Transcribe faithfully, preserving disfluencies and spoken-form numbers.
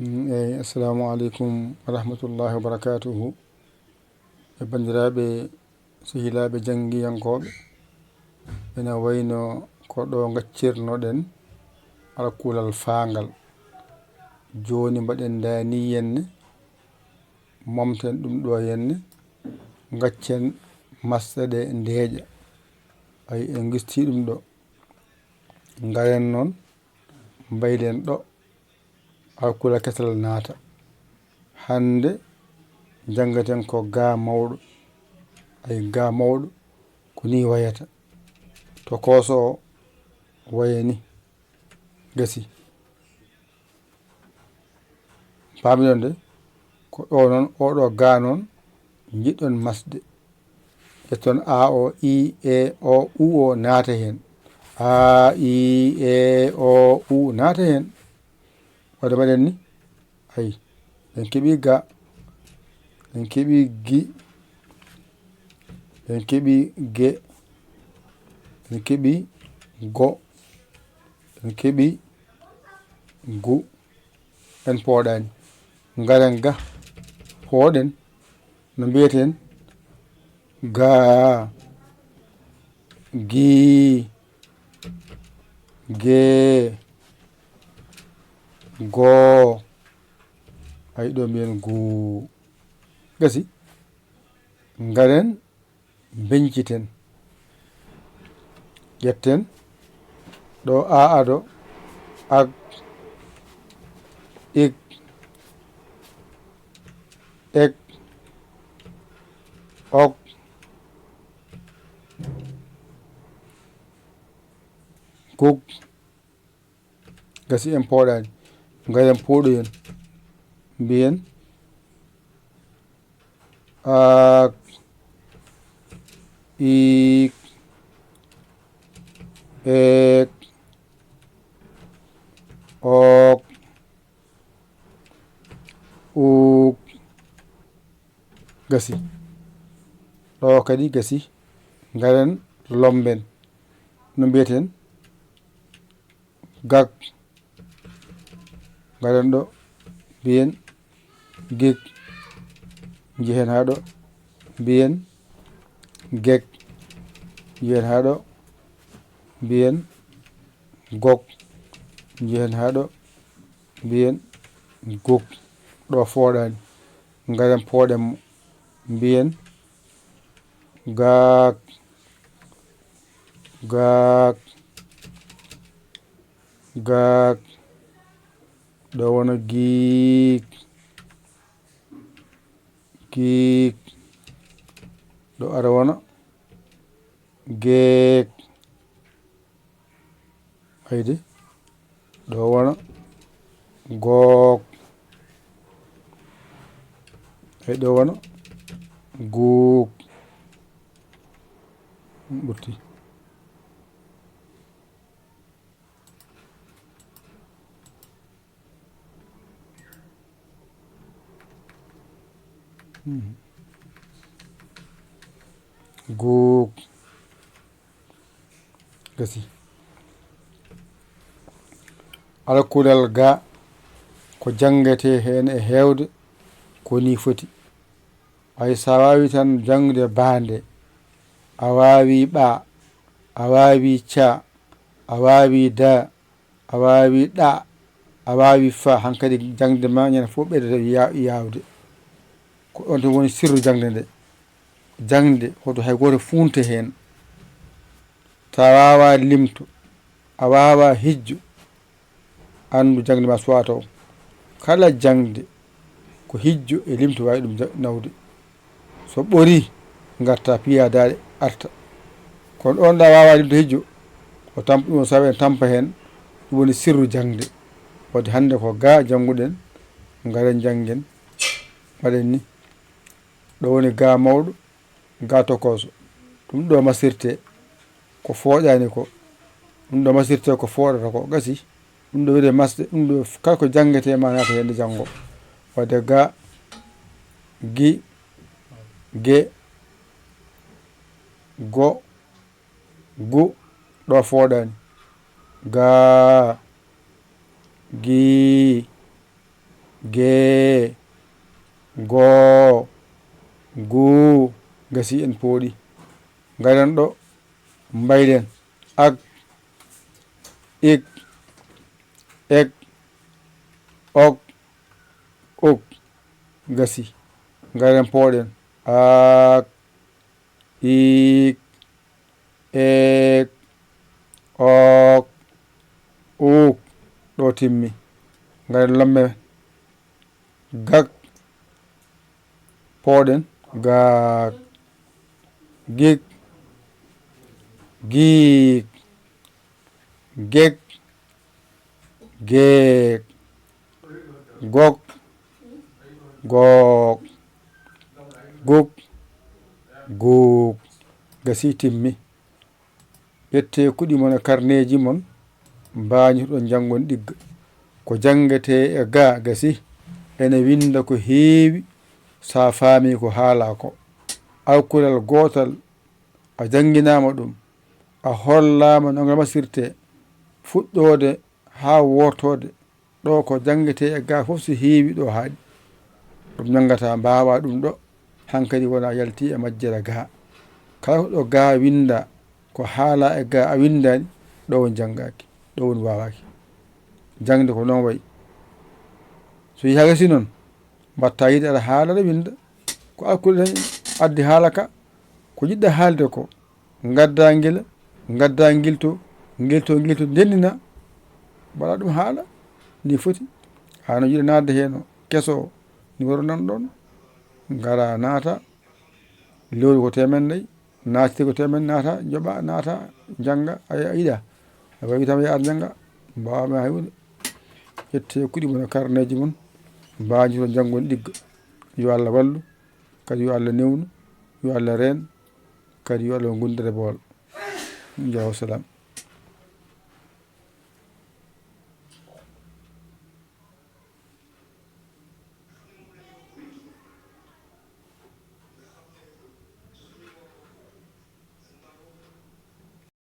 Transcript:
Mm, eyi, assalamu aleykum wa rahmatullahi wa barakatuhu. E banndiraaɓe, sehilaaɓe janngiyankooɓe, ene wayno ko ɗo ngaccirnoɗen alkulal faangal. Jooni mbaɗen ndaani henne, momten ɗum ɗo henne, ngaccen masɗe ɗe ndeeƴa. Ay, en ngistii ɗum ɗo. Ngaren noon, mbaylen ɗo alkula kesal naata. Hannde njanngaten ko ga mawɗo. Ay, ga mawɗo ko ni wayata. Tokooso o waya ni. Gasi. Paamiɗon de, ko ɗo noon, oɗo ga noon, njiɗɗon masde. Ƴetton A O, I, E, O, U o naata heen. A, I, E, O, U naata heen. Wadde mbaɗen ni. Ayi, en keɓi ga. En keɓi gi. En keɓi ge. En keɓi go. En keɓi gu. En pooɗaani. Ngaren ga. Pooɗen. No mbiyeten? Ga. Gi. Ge. Go. Ay, ɗo mbiyen gu. Gasi. Ngaren. Mbeñciten. Ƴetten ɗo A ado, ag, ig, eg, og, gug. Gasi en pooɗaani. Ngaren pooɗoyen. Mbiyen. Aak, iik, eek, ook, uuk. Gasi. Ɗo kadi gasi. Ngaren lomben. No mbiyeten? Gag. Ngaren ɗo, mbiyen gig. Njehen haa ɗo, mbiyen geg. Njehen haa ɗo, mbiyen gog. Njehen haa ɗo, mbiyen gug. Ɗo fooɗaani. Ngaren pooɗen mo, mbiyen gaak, gaak, gaak. Ɗo wona giik, giik. Ɗo ara wona geek. Ayde. Ɗo wona gook. Ay, ɗo wona guuk. Ɓurti. Hmm. Guuk. Gasi. Alkulal ga ko janngetee heen e heewde, ko nii foti. Hay so a waawii tan jaŋde ba nde, a waawii ɓa, a waawii ca, a waawii da, a waawii ɗa, a waawii fa, hankadi jaŋde ma ñande fof ɓeydata ya-, yaawde. Ko ɗoon tan woni sirru jaŋde nde. Jaŋde, hoto hay gooto fuunte heen. So a waawaa limto, a waawaa hijjo, anndu jaŋde ma suwaa taw. Kala jaŋde ko hijjo e limto waawi ɗum ja-, nawde. So ɓorii, ngarta piya daaɗe arta. Kono ɗoon ɗa waawaa limto hijjo, ko tamp-, ɗum o sawi en tampa heen, ɗum woni sirru jaŋde. Wadde hannde ko ga jannguɗen, ngaren janngen, mbaɗen ni. Ɗo woni ga mawɗo, ga tokooso. Ɗum ɗo masirte ko fooƴaani ko. Ɗum ɗo masirte ko fooɗata ko. Gasi. Ɗum ɗo wiyetee masde. Ɗum ɗo f-, kala ko janngetee ma naata heen janngo. Wadde ga, gi, ge, go, gu, ɗo fooɗaani. Ga, gi, Gee. Goo. Guu. Gasi en pooɗi. Ngaren ɗo. Mbayɗen. Ak. Ik. Ek. Ok. Uk. Gasi. Ngaren pooɗen. Ak. Ik. Ek. Ok. Uk. Ɗo timmi. Ngaren lomme. Gak. Pooɗen. Gaak. Gik. Giik. Gek. Geek. Gok. Gook. Guk. Guuk. Gasi timmi. Ƴettee kuɗi mon e karneeji mon, mbaañotoɗon njanngon ɗigga. Ko janngetee e gaa gasi, ene winnda ko heewi, so a faamii ko haalaa ko. Alkulal gootal, a jannginaama ɗum, a hollaama no ngal masirtee, fuɗɗoode haa wortoode, ɗo ko janngetee e gaa fof so heewi ɗo haaɗi. Ɗum nanngata mbaawaa ɗum ɗo, hankadi wona yalti e majjere gaa. Kala ko ɗo gaa winnda, ko haalaa e gaa a winndaani, ɗo woni janngaaki, ɗo woni waawaaki. Jaŋde ko noon wayi. So yahii haa gasi noon, mbaɗta yiide aɗa haala aɗa winnda. Ko alkule tan addi haala ka, ko jiɗɗa haalde ko, ngadda ngila, ngadda ngilto, ngilto, ngilto, ndendina, mbaɗa ɗum haala, ni foti. Haa no jiɗa naatde heen o, keso o, ni waro nan ɗoon, ngara naata, lewru ko teemen nayi, naatde ko teemen naata, joɓa, naata, jannga, a, a yiɗa. A wawi tan yaar jannga, mbaawaa hay huunde. Ƴettee kuɗi mon e karneeji mon, mbaajoton janngon ɗigga. Yo Allah wallu, kadi yo Allah newnu, yo Allah reen, kadi yo Allah gunndere bool. Jaw salam.